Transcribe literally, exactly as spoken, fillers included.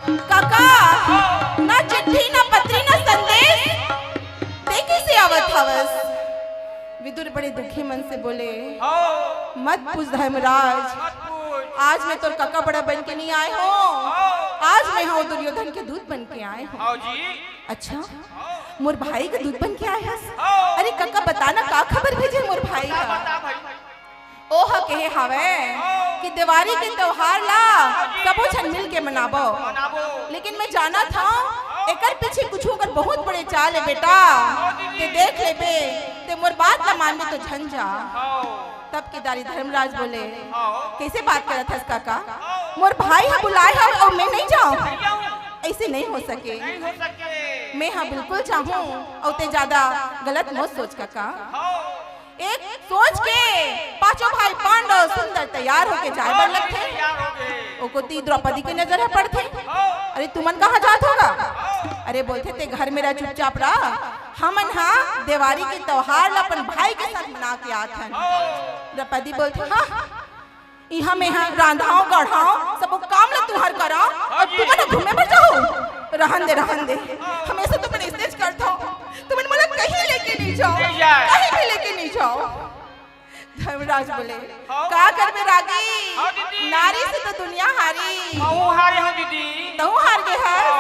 काका, ना चिट्ठी, ना पत्री, ना संदेश, तैं कइसे आवत हवस? विदुर बड़े दुखी मन से बोले, "मत पूछ धर्मराज, मत पूछ। आज मैं तोर काका बड़ा बन के नइ आए हों, आज मैं हा दुर्योधन के दूत बन के आए हों।" हाँ जी। अच्छा, मोर भाई के दूत बन के आए हस? अरे काका, बता ना, का खबर भेजे मोर भाई हा? बता भाई। ओह कहे हवय कि देवारी के त्योहार ला सबो झन मिल के मनाबो, मनाबो। लेकिन मैं जानत हंव, एकर पीछे कुछु अगर बहुत बड़े चाल हे बेटा, तैं देख लेबे, तैं मोर बात ला मानबे तो झन जा। तब केदारी धर्मराज बोले, "कइसे बात करत हस काका? मोर भाई हा बुलाए हवय अउ मैं नइ जांव? अइसे नइ हो सके। मैं हा बिल्कुल जाहूं अउ तैं जादा गलत मत सोच काका।" एक सोच के पांचों भाई पांडव सुंदर तैयार होके जाए बर लगथे। ओ कोती द्रौपदी के नजर ह पड़थे। "अरे तुमन कहाँ जात होगा?" अरे बोलथे, "तैं घर में रह, चुपचाप रह, हमन हा देवारी के त्योहार ला अपन भाई के साथ मना के आत हन।" द्रौपदी बोलथे, "हाँ, इहाँ मैं हा रांधव गढ़व, सबो काम ला तुंहर करव, अउ तुमन घूमे बर जाहू? रहन दे, रहन दे, हमेशा तुमन अइसनेच करथव, तुमन मोला कहीं लेके नइ जाव, कहीं भी लेके नइ जाव।" धर्मराज बोले, "का करबे रागी, नारी से तो दुनिया हारी।" महूं हारे हंव दीदी। तहूं हार गे हस?